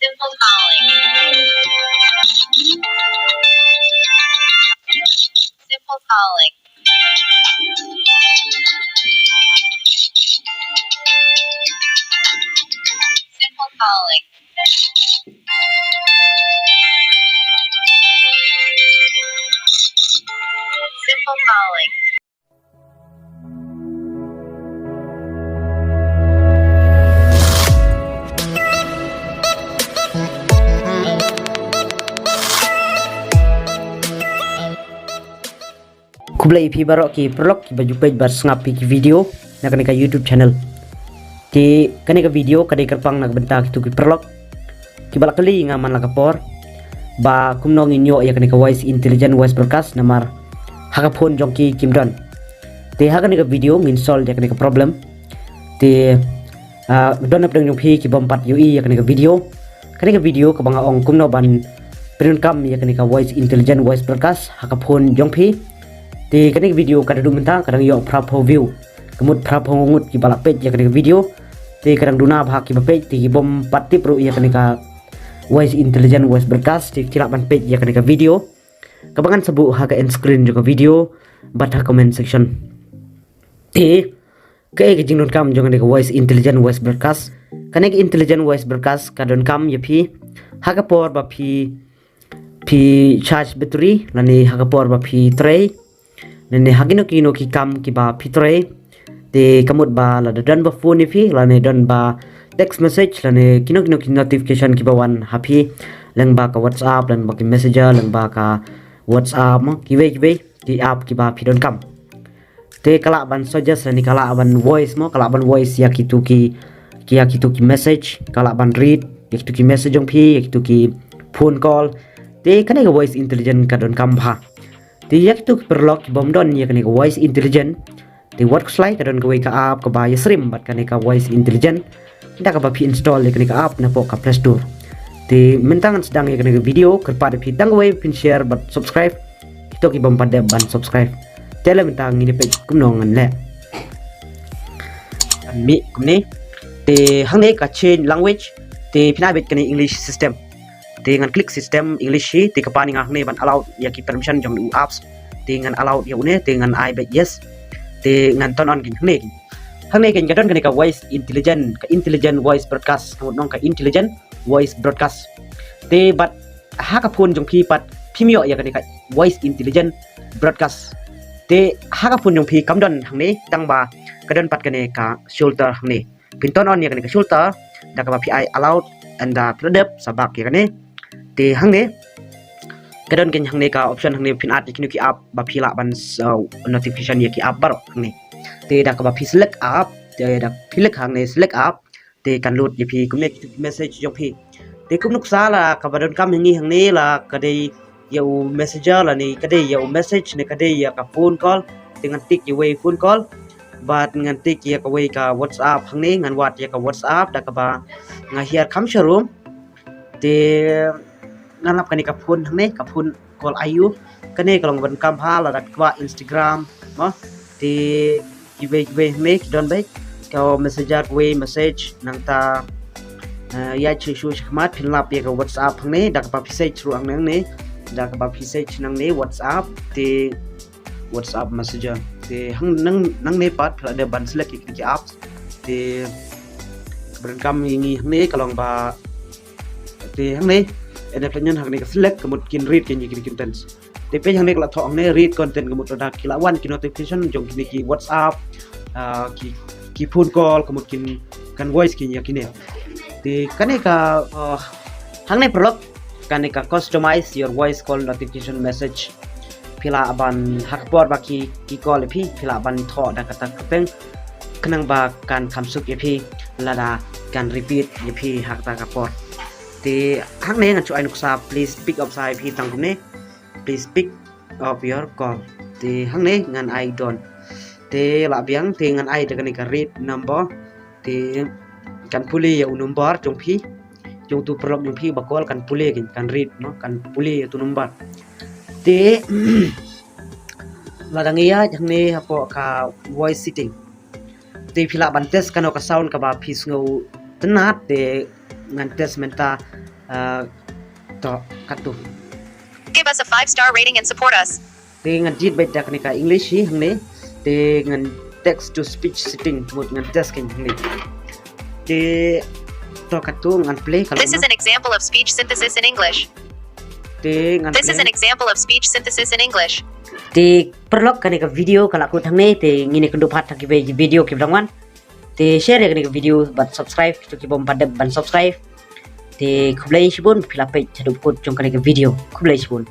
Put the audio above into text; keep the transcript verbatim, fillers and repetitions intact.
Simple calling. Simple calling. Simple calling. Simple calling. Khublei phi baroh ki paralok kiba ju peit bad sngap ïa ki video na kane ka YouTube channel. Te kane ka video ka dei kyrpang na ka bynta kito ki paralok kiba la kylli ïa nga man la ka por ba kumno ngin ïoh ïa kane ka voice intelligent voice broadcast namar ha ka phone jong ki kim don. Te ha kane ka video ngin solve ïa kane ka problem. Te ah, don na pdeng jong phi ki bym pat ïohi ïa kane ka video. Kane ka video kaba nga ong kumno ban pyndonkam ïa kane ka voice intelligent voice broadcast ha ka phone jong phi. Te kane ka video ka dang dum mynta ka dang ïoh phra phew view. Ka mut phra phew ngut kiba la peit ïa kane ka video. Te ka dang duna bha kiba peit te ki bym pat tip ruh ïa kane ka voice intelligent voice broadcast te ki lah ban peit ïa kane ka video. Kaba ngan sa buh ha ka end screen jong ka video bad ha comment section. Te kaei ka jingdonkam jong kane ka voice intelligent voice broadcast? Kane ka intelligent voice broadcast ka donkam ïa phi ha ka por ba phi phi charge battery lane ha ka por ba phi trei lane ha kino kino ki kam kiba phi trei. Te ka mut ba lada don ba phone ïa phi lane don ba text message lane kino kino ki notification kiba wan ha phi lyngba ka WhatsApp lyngba ki messenger lyngba ka WhatsApp mo kiwei kiwei ki app kiba phi donkam. Te ka lah ban suggest lane ka lah ban voice mo ka lah ban voice ïa kito ki ïa kito ki message ka lah ban read ïa kito ki message jong phi ïa kito ki phone call. Te kane ka voice intelligent ka donkam bha. Te ïa kito ki paralok ki bym don ïa kane ka voice intelligent te wat khuslai ka don kawei ka app kaba ïasyriem bad kane ka voice intelligent da kaba phi install ïa kane ka app napoh ka Play Store. Te mynta ngan sdang ïa kane ka video kyrpad ïa phi tang kawei phin share bad subscribe. Kito ki bym pat dep ban subscribe. Te la mynta ngin ïa peit kumno ngan leh. Ngan mih kumne. Te hangne ka change language te phin ai beit kane English system. Te ngan click system English hi te ka pan nga hangne ban allow ïa ki permission jong u apps. Te ngan allow ïa une te ngan ai beit yes. Te ngan turn on kin hangne. Hangne kin ka don kane ka voice intelligent ka intelligent voice broadcast ngut nong ka intelligent voice broadcast. Te bad ha ka phone jong phi pat phim ïoh ïa kane ka voice intelligent broadcast. Te ha ka phone jong phi kam don hangne tang ba ka don pat kane ka filter hangne. Phin turn on ïa kane ka filter da kaba phi ai allowed and da phi la dep sa back ïa kane. Te hangne ka don kane hangne ka option hangne phin add ïa kine ki app ba phi lah ban notification ïa ki app baroh hangne. Te da kaba phi select app te da phi lek hangne select app te kan lut ïa phi kumne ki message jong phi. Te kum nuksa la kaba donkam ïa ngi hangne la ka dei ïa u messenger lane ka dei ïa u message ne ka dei ïa ka phone call. Te ngan tick ïa wei phone call bad ngan tick ïa kawei ka WhatsApp hangne ngan wad ïa ka WhatsApp da kaba nga hiar kham sharum. Te ngan lap kane ka phone hangne ka phone call ayu. Kane ka long ban kam ha la da kwah Instagram mo. Te kiwei kiwei hangne ki don beit ka messenger kawei message nangta ïa chu shu shkhmat phin lap ïa ka WhatsApp hangne da kaba phi search ruh hangne da kaba phi search nangne WhatsApp te WhatsApp messenger. Te hang nang nangne pat phi la dep ban select ïa ki apps. Te ka ban kam ïa ngi hangne ka long ba te hangne ene pynyon hangne ka select ka mut kin read kin ïa ki contents. Te page hangne ka la thoh hangne read content ka mut da ki la wan ki notification jong kine ki WhatsApp ki ki phone call ka mut kin kan voice kin ïa kine. Te kane ka hangne paralok kane ka customize your voice call notification message. Phi lah ban ha ka por ba ki ki call ïa phi phi lah ban thoh da kata ka peng khnang ba kan kham suk ïa phi lada kan repeat ïa phi ha kata ka por. Te hangne ngan shu ai nuksa please pick up sa ïa phi tang kumne. Please pick up your call. Te hangne ngan ai done. Te lah biang te ngan ai da kane ka read number. Te kan pule ïa u number jong phi jong tu paralok jong phi ba call kan pule kin kan read no kan pule ïa tu number. Te lada ngi ïa hangne hapoh ka voice setting. Te phi lah ban test kano ka sound kaba phi sngew tynnat te ngan test mynta Uh, to katu. Give us a five star rating and support us. Te ngan jied beit da kane ka English hi hangne. Te ngan text to speech setting mut ngan test kein hangne. Te to katu ngan play ka. This is an example of speech synthesis in English. Te ngan This is play. An example of speech synthesis in English. Te paralok kane ka video ka la kut hangne, te ngin ïakynduh pat ha ki video ki ba dang wan. Te share ïa kane ka video bad subscribe kito ki bym pat dep ban subscribe. Te khublei shibun phi la peit haduh kut jong kane ka video. Khublei shibun.